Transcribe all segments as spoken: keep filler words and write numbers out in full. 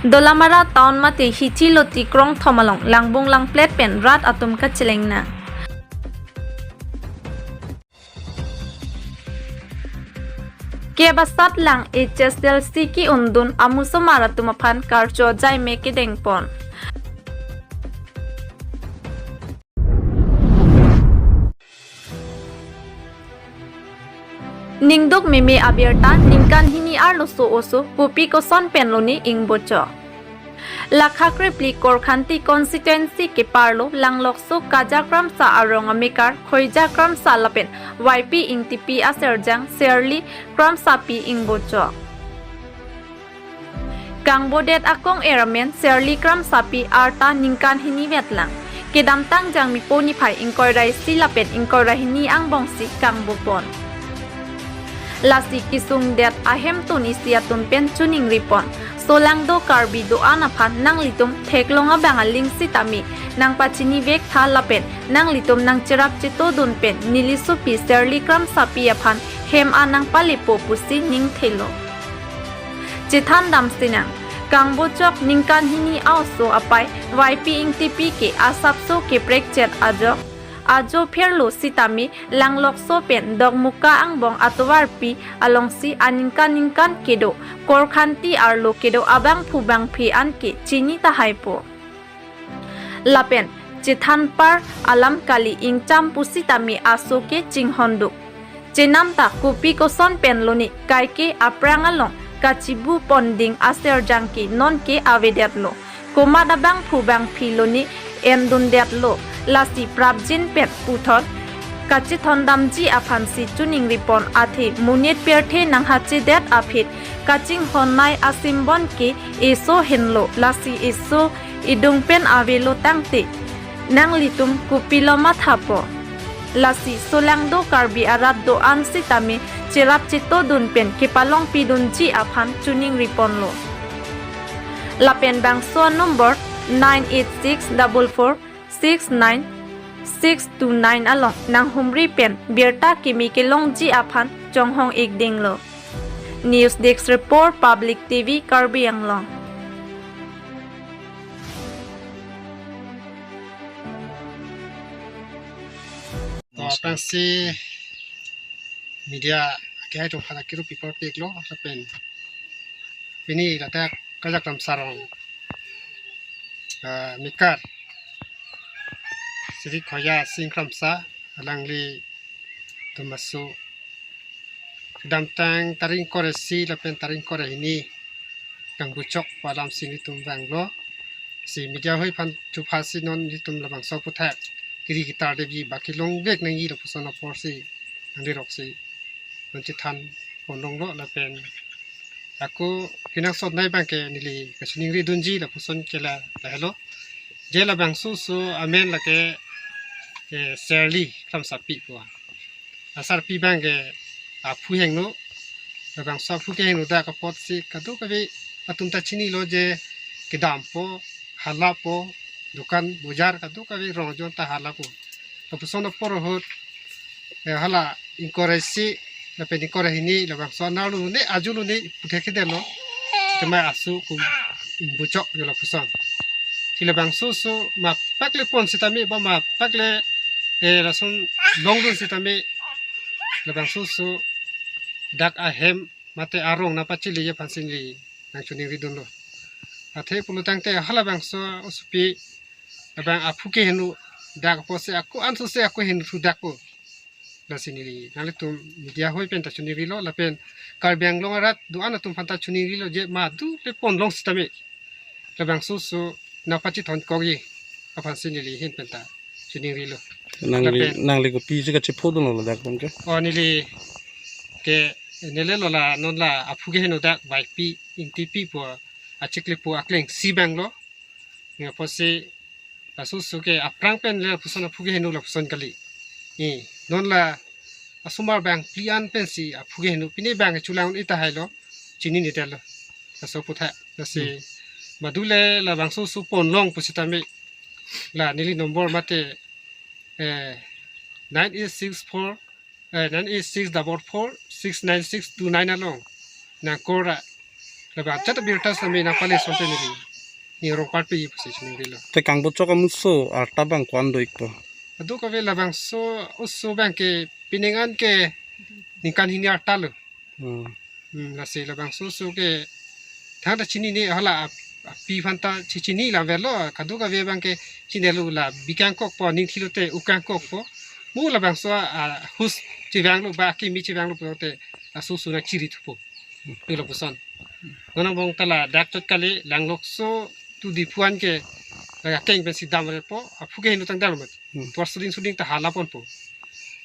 Dolamara town mate Hichi Loti krongthom along langbung langplet pen rat atum kacheleng nang. Kebasat lang H S L C ke-undun amusomar atum aphan karcho jaime kedengpon. Ningduk meme abirta ningkan hini arloso oso kopi koson pen lone ingbochok. Lakha krepli Korkanthi constituency keparlo Langlokso Kaja Kramsa arong amekar Khoija Kramsa lapen Y P Ingtipi aserjang Serli Kramsapi ingbochok. Kangbodet akong-er amen Serli Kramsapi arta ningkan hini vetlang. Kedamtang Jangmipo niphai ingkoi ra isi lapen ingkoi ra hini angbongsi kangbopon. Lasi kesungdet ahemtun isi atum pen choningripon. Solangdo Karbi do-an aphan nanglitum theklong abang aling sitame nangpachini vektha lapen nanglitum nangcherap chetodun pen neli sopi Serli Kramsapi aphan hem an nangpalepo pusi ningthelo. Chethan damsinang, kangbochok ningkan hini a-oso apai Y P Ingtipi ke asapso keprek-chet ajok, ajo pherlo sitame Langlokso pen Dokmoka angbong atovarpi alongsi aningkan ningkan kedo Korkanthi arlo kedo abangphu bangphi anke chini tahaipo. Lapen chethanpar alam kali, ingcham pusitame aso ke chinghonduk. Chenam ta kopi koson pen lone kaike aphrang along kachibupon ding aserjang ke nonke avedetlo. Komat abangphu bangphi lone endundetlo. Lasi prapjin pen puthot kachethondamji aphansi choningripon, athe monit pirthe nanghachedet aphi kachinghonnei asimbon ke eso henlo. Lasi eso idung pen avelo tangte nanglitum kopilo mathapo? Lasi Solangdo Karbi arat do-an sitame cherap chetodun pen kepalongpidunji aphan choningriponlo. Lapen bangso number nine eight six double four six nine six two nine along nanghumri pen birta kimi kelongji aphan chonghong-ikdinglo. News Desk Report, Public T V, Karbi Anglong. To aphrangsi media akehai atum aphan akiru pipor peklo lapen pini ladak Kaja Kramsa arong, ah, mekar Sri Khoija Sing Kramsa alanglitum aso kedamtang tarik ingkoi ra isi lapen tarik ingkoi ra hini kangbochok pu alamsi nelitum vanglo. Si media hoi aphan chupha si non nelitum labangso aputhak kiri kitar devi baki longvek nangji lapuson aporsi nangli roksi non chethan ponlonglo lapen ako kenangsotnei abangke neli kachiningri dunji lapuson ke la lahelo. Je labangso oso amen lake, eh, Serli Kramsapi pu. Asarpi abangke aphu hingno, labangso aphu kehingno dak apotsi kadokave atum ta chinilo je kedampo, halapo, dukan bojar kadokave rong ajon ta halapo. Lapuson apor ahut, eh, hala ingkoi ra isi lapen ingkoi ra hini labangso anerlo ne ajo lo ne puthek kedelo. Tema aso kum ingbochok yo lapuson. Si labangso oso mapakle pon sitame ba mapakle, eh, lason longdun sitame labangso oso dak ahem mate arong nangpacheleji aphansi neli nangchoningri dunlo. Athe pulo tangte halabangso osopi abang aphu kehingno dak apotsi ako ansose ako hingno thudakpo. Lasi neli nanglitum media hoi pen ta choningrilo lapen Karbi Anglong arat do-an atum aphan ta choningrilo je madule ponlong sitame labangso oso nangpachethon kokji aphansi neli ahin pen ta choningrilo. Nangli, lapen nangli kopisi kachephodunlo ladak pen ke? O neli ke neli lo la non la aphu kehingno dak Y P Ingtipi pu achiklepo akleng si abanglo. Nangpotsi laso oso ke aphrang pen le lapuson aphu kehingno lapuson kali. Eh, non la asomar bangphli an pensi aphu kehingno pine abang chulang-un-e tahailo, chininedet lo. Laso aputhak lasi, hmm, madule labangso oso ponlong pusitame la neli number mate, eh, nine eight six four, eh, nine eight six double four six nine six two nine along nang call ra Labang chat birta sami nangpale sonte neli. Ni rong parpe pusi chiningrilo. Te kangbochok amuso arta abang ko-an do-ikpo? Kadokave labangso oso abang ke pining an ke ningkan hini arta lo. Hmm. Hmm, lasi labangso oso ke thangta chinine hala ap-, api aphanta chi-, chini la verlo, kadokave abang ke chinilo, la bikangkokpo, ning thilote ukangkokpo. Mo labangso a, a, hus chevanglo ba kimi chevanglo pulote aso oso nangchirithupo. Pilo puson. Non angbong ta ladak chot kali, langlokso tu di phu-an ke laga keng pensi damrepo, aphu ke hinu tang damret. Hmm. Tuar suding suding ta hala ponpo.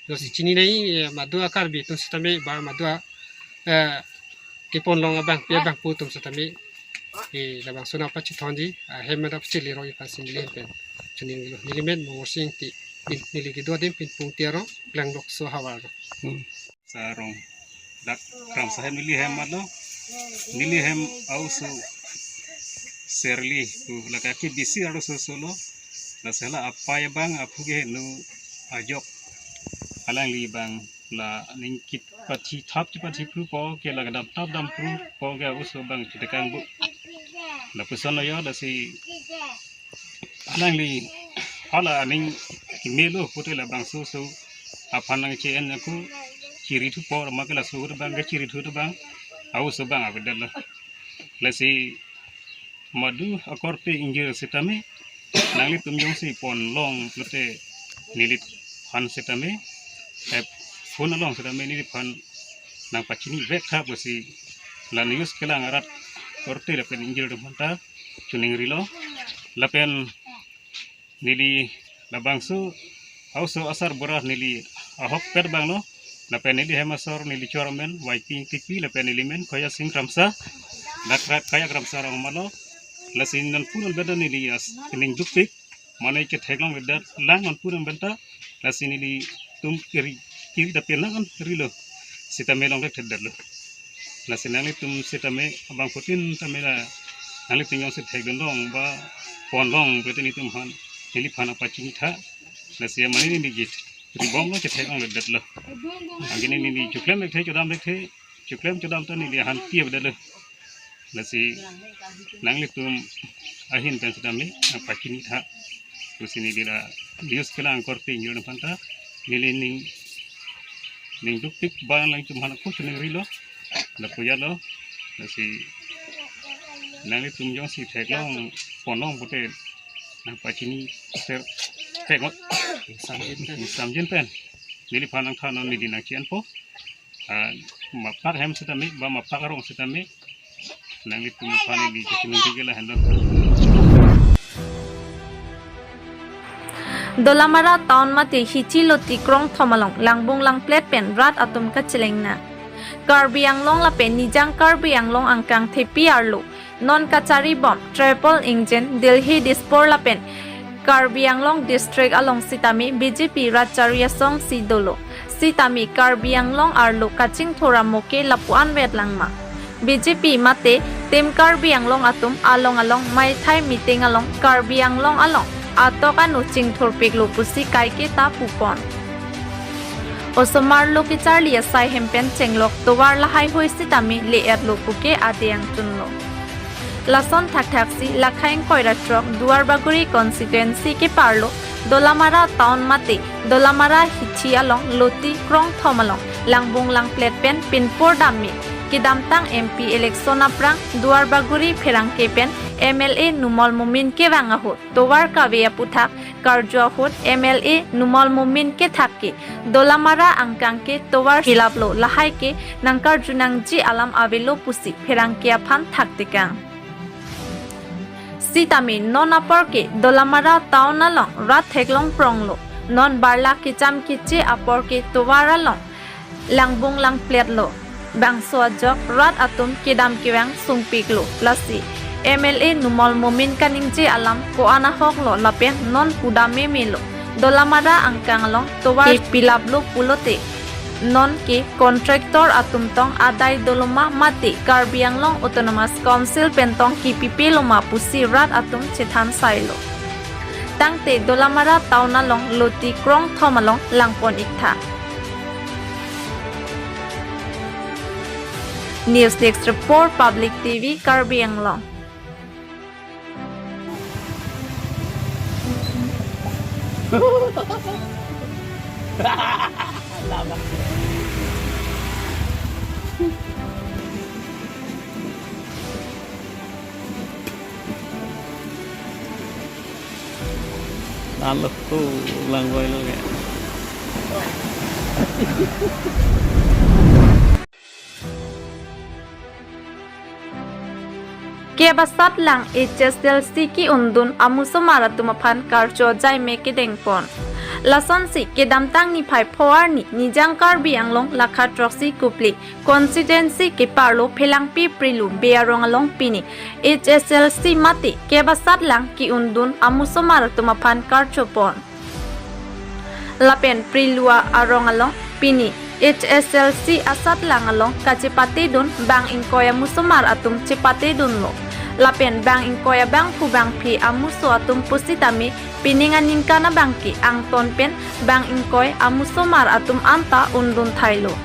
Lasi chininei, eh, madu a Karbi atum sitame ba madu a, eh, kepon long abang pi abangpo atum sitame, eh, labangso nangpachethonji, ahem adap chili roi pasi neli hem pen. Chiningrilo, neli men Mongmorsing Ingti, neli kedo adim Pinpung Tiarong, langlokso havar lo. Hmm. Sarong. Dak Kramsa hem neli hem matlo. Neli hem a-oso Serli pu lake ke bisi arloso oso lo. Lasi hala apei abang aphu ke nu ajok. Alangli abang la ningkit pathi thap chi pathi pru po ke la kedam thap dam pru po ke a-oso abang chitekang bu. Lapuson lo yo, lasi alangli hala aning kimelo pute labangso oso aphan nangche-en aku chirithupo, ma ke laso abang ke chirithu abang a-oso abang avedetlo. Lasi madu akorte ingjir sitame nanglitum jongsi pon long pute neliphan sitame, eh, phone along sitame neliphan nangpachini vek tha pusi la news kelang arat korte lapen ingjir atum aphanta chiningrilo. Lapen neli labangso a-oso asarbura neli ahokpet abang lo. Lapen neli hem asor neli chor amen Waiping Tipi, lapen neli men Khoya Sing Kramsa. Dak Kra-, Kaya Kramsa arong matlo. Lasi non pu non benda neli as-, ning dukpik. Mane ketheklongledet lang non pu non benda. Lasi nelitum kiri, kiri tapi nang an rilo. Sitame longlek thedetlo. Lasi nanglitum sitame abangphutin tame la nanglitum jongsi thekdun long ba pon long pute nelitum aphan, neliphan nangpachini tha. Lasi mane neli jit ribom lo, chetheklongledetlo. Anke neli choklem lekthe, chodam lekthe, choklem chodam ta neli ahan pi avedetlo. Lasi nanglitum ahin pen sitame nangpachini tha pusi neli la news kelang korte ingjir atum aphanta neli ning, ning dukpik ba nangtum aphan ako chiningrilo. Lapu ya lo. Lasi nanglitum jongsi theklong pon long pute nangpachini ser thek ngot. Samjin pen. Samjin pen. Neliphan nangthan non neli nangche-enpo. Ah, mapak hem sitame, ba mapak arong sitame. Nanglitum aphan neli kachiningri ke lahenlo. Dolamara town mate Hithi Loti krongthom along langbung langplet pen rat atum kacheleng nang. Karbi Anglong lapen Nijang Karbi Anglong angkang thepi arlo non kacharibom triple engine Delhi Dispur lapen Karbi Anglong district along sitame B J P rat chari asong si dolo. Sitame Karbi Anglong arlo kachingthur amo ke lapu-an vet lang ma. B J P mate Team Karbi Anglong atum along along maithai meeting along Karbi Anglong along atok anu chingthurpiklo pusi kaike ta pupon. Osomar lo kecharli asai hem pen chenglok tovar lahai hui sitame le-etlo puke ade angtunlo. Lason thakthak si Lakhaing Koira Throk Duarbagori constituency keparlo Dolamara town mate Dolamara Hithi along Loti krongthom along langbung langplet pen pinpur dam me kedamtang M P election aphrang Duarbagori pherangke pen M L A Numal Momin kevang ahut tovar kave aputhak karju ahut M L A Numal Momin kethak ke Dolamara angkang ke tovar pilaplo, lahai ke nangkarju nangji alam avelo pusi pherangke aphan thaktekang. Sitame non apor ke Dolamara town along rat theklong pronglo. Non barla kecham keche apor ke tovar along langbung langpletlo. Bangso ajok rat atum kedam kevang sungpiklo. Lasi M L A Numal Momin kaningje alam ko-an ahoklo lapen non pudam memelo. Dolamara angkang along tovar ke pilaplo pulote non ke contractor atum tong adai dolo ma mate Karbi Anglong Autonomous Council pen tong kipipelo ma pusi rat atum chethan sailo. Tangte Dolamara town along Loti krongthom along langpon iktha. News Desk Report, Public T V, Karbi Anglong. Lalu, oh, langwai lo ya. Kep asatlang H S L C ke-undun amusomar atum aphan karcho jaime kedengpon. Lasonsi kedamtang niphai pho arni Nijang Karbi Anglong lakha throksi Kopili constituency keparlo Phelangpi Prilu Bey arong along pini H S L C mate kep asatlang ke-undun amusomar atum aphan karchopon. Lapen Prilu arong along pini H S L C asatlang along kachepatedun bang ingkoi amusomar atum chepatedunlo. Lapen bang ingkoi abangphu bangphi amuso atum pusitame pining aningkan abangke angton pen bang ingkoi amusomar atum anta undun thailo.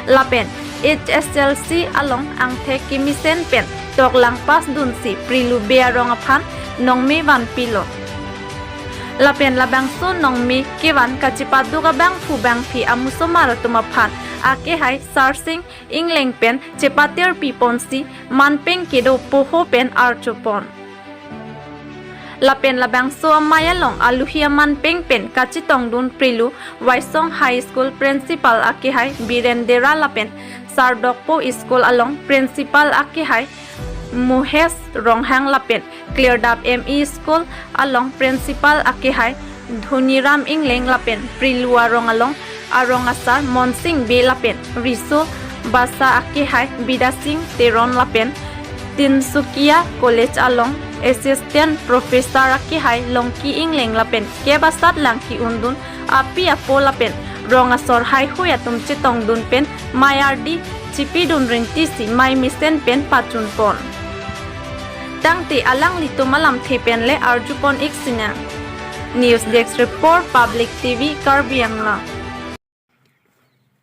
Lapen H S L C along angthek kemesen pen toklang pass dunsi Prilu Bey arong aphan nongme vanpilo. Lapen labangso nongme kevan kachepaduk abangphu bangphi amusomar atum aphan akehai Sarsing Engleng pen chepatirpiponsi manpeng kedo poho pen archopon. Lapen labangso amei along aluhi amanpeng pen kachetongdun Prilu Waisong High School Principal akehai Biren Dera lapen Sardokpo School along Principal akehai Mohesh Ronghang lapen Klirdap M E School along Principal akehai Dhoniram Engleng lapen Prilu arong along arong asar Monsing Bey lapen riso basa akehai Bidasing Teron lapen Tinsukia College along Assistant Professor akehai Longki Engleng lapen kep asatlang ke-undun api apo lapen rong asor haihui atum chetongdun pen mei ardi chipidun rintisi mei mesen pen pachunpon. Tangte alanglitum alamthe pen le arjupon ik sinang. News Desk Report, Public T V, Karbi Anglong.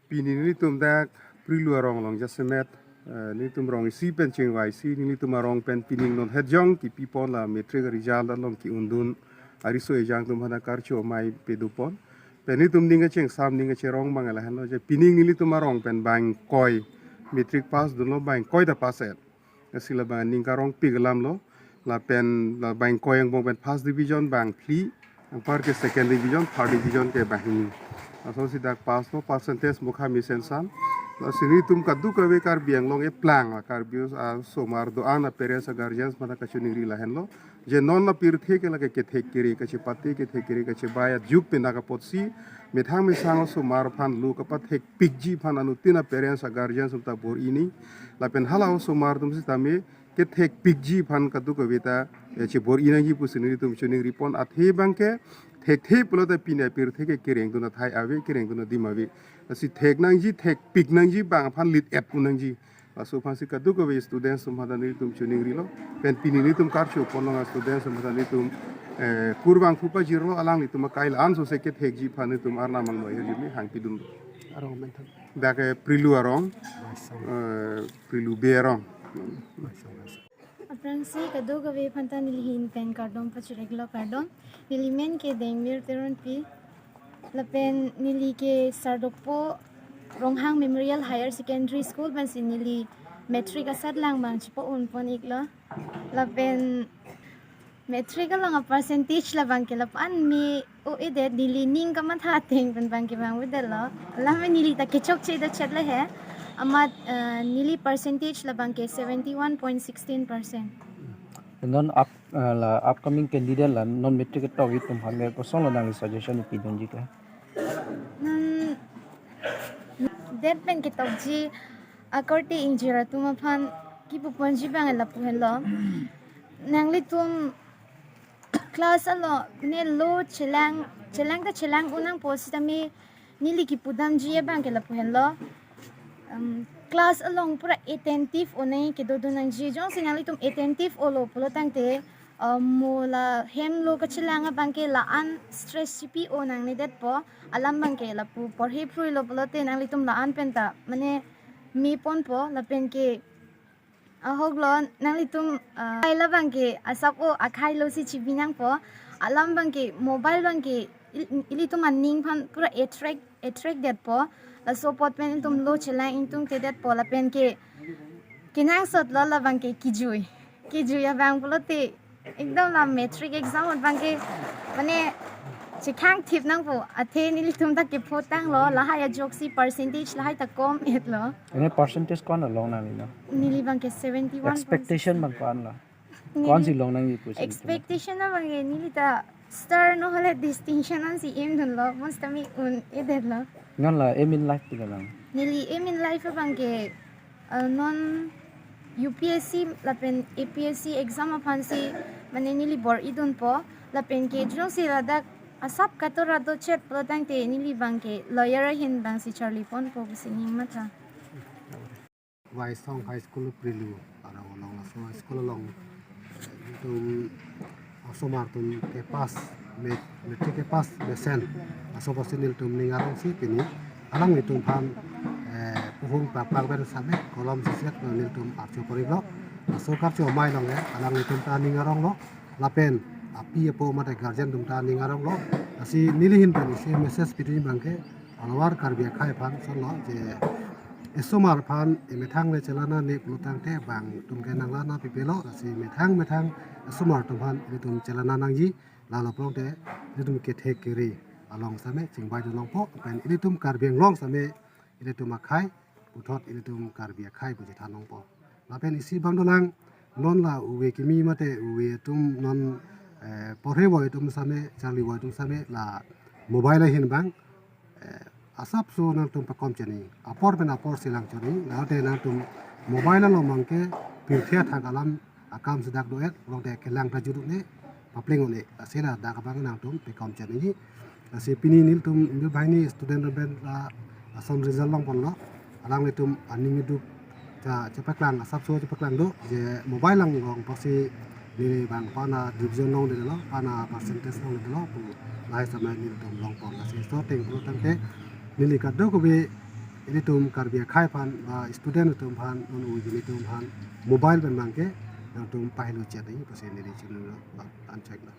Pini nelitum dak Prilu arong along jasemet, eh, nelitum rong isi pen chingvaisi, nelitum arong pen pining non hetjong kipipon la matric result along ke-undun ariso ejang atum aphan karcho amei pedupon. Pen nelitum ning kachengsam ning kacherong abang lahenlo je pining nelitum arong pen bang ingkoi matric pass dunlo, bang ingkoi ta pass-et. Lasi labang aning karongpik alamlo. Lapen labang ingkoi angbong pen first division bang phli, anpar ke second division, third division ke banghini. Lasonsi dak pass lo, percentage mukha mesen san. Lasi nelitum kadokave Karbi Anglong eplang la Karbi, ah, osomar do-an a-parents a-guardians aphan kachiningri lahenlo. Je non la pirthe ke lake kethek kere kachepate, kethek kere kachebai ajuk pen dak apotsi methang mesang osomar aphan lo kapathekpikji aphan anuttin a-parents a-guardians atum ta bor-i nang. Lapen hala osomar atum sitame kethekpikji aphan kadokave ta, eh, chebor-i nangji pusi nelitum chiningripon. Athe abangke thekthe pulote pini apirthe ke kerengdun athai ave, kerengdun adim ave. Lasi thek nangji, thekpik nangji, bang aphan lit-et un nangji. Laso aphansi kadokave students atum aphan ta nelitum chiningrilo. Pen pini nelitum karchopon long a-students atum aphan ta nelitum, eh, kurvangthu pajirlo, alanglitum akai la-an sose kethekji aphan nelitum Arnam angno ahirjume hangpidun. Arong amen than. Dak, eh, Prilu arong, Waisong. Eh, Prilu Bey arong. Waisong, Waisong. Aphrangsi kadokave aphan ta neli ahin pen kardom pachiriklo, kardom. Neli men ke Dengmir Teronpi. Lapen neli ke Sardokpo Ronghang Memorial Higher Secondary School pensi neli matric asatlang abang chipo-unpon iklo. Lapen matric along a-percentage labangke lapu-an me o-edet, neli ning kamatha ateng pen abangke vangvedetlo. Lame neli ta kechokche do chet le he. Amat, eh, neli percentage labangke seventy one point sixteen percent. Non up, eh, la upcoming candidate la non matric ketok atum aphan le kosonlo nangli suggestion pidunji ke? Non det pen ketokji akorte ingjir atum aphan kipuponji abang lapu henlo. Nanglitum class along ne lo chelang, chelang ta chelang un nangpo sitame neli kipudamji abangke lapu henlo. Um, class along pura attentive un nang kedo dun nangji. Jongsi nanglitum attentive olo pulo tangte, um, mo la hem lo kachelang abangke la-an stress chipi-o nangnedetpo. Alam abangke lapu porhi phruilo pulote nanglitum la-an pen ta mane meponpo, lapen ke ahok lo nanglitum, ah, akhai labang ke asap o akhai lo si chibi nangpo. Alam abang ke mobile abang ke il-, ilitum aning aphan pura attract, attract detpo. Laso apot pen ilitum lo chelang ingtungte detpo, lapen ke kenangsot lo labang ke kejui. Kejui abang pulote ekdom la matric exam ahut abang ke mane chekhang thip nangpo. Athe nelitum ta kepho tanglo, lahai ajok si percentage lahai ta kom et lo. Ene percentage ko-an long nangji no? Neli abang ke seventy one. Expectation abang ko-an lo? Neli ko-an si long nangji pusi expectation abang ke neli ta star nohole distinction an si aim dunlo, bonsitame un-e detlo. Non la aim in life pi lang? Neli aim in life abang ke, uh, non U P S C lapen A P S C exam aphan si mane neli bor-i dunpo, lapen ke jongsi ladak asap katora dochet pulotangte neli abang ke lawyer ahin abang si charli ponpo pusi ning matha. Waisong High School Prilu arong along, laso high school along, eh, itum osomar atum kepass, met-, matric kepass mesen. Laso apotsi nelitum ning arong si pini alanglitum aphan, eh, puhung pakpak pen same kolom siset nelitum archo pori lo. Laso karcho amei along ya alanglitum ta ning arong lo. Lapen api apo mate guardian atum ta ning arong lo. Lasi neli ahin pen isi message pidun abang ke all over Karbi akhai aphan son lo je esomar aphan emethang le chelana ne pulotangte bang atum ke nang lana pipe lo. Lasi methang methang esomar atum aphan ilitum chelana nangji, lalo pulotangte ilitum kethe kere along same chingbai dun longpo, pen ilitum Karbi Anglong same ilitum akhai, puthot ilitum Karbi akhai pu chethan longpo. Lapen isi abang dolang, non la uve kimi mate uve atum non, eh, porhe voi atum same, charli voi atum same la mobile ahin abang, eh, asapso nangtum pakom cheni, apor pen apor si lang cheni, late nangtum mobile along abang ke pirthe athak alam akam si dak do-et, along te kelang ta juduk ne, papling un-e, lasi ladak abang nangtum pekom cheni. Lasi pini nelitum indu banghini student pen la ason result long ponlo, alanglitum aning idup cha chepaklang, asapso chepaklang do, je mobile lang long apotsi neli abang pana division longledetlo, pana percentage longledetlo pu lahai same nelitum long pon. Lasi so ateng pulotangte neli kadokave ilitum Karbi akhai aphan ba student atum aphan non uve kimi atum aphan mobile pen abang ke nangtum pahelo chet nangji pusi neli chunlo, an chek lo.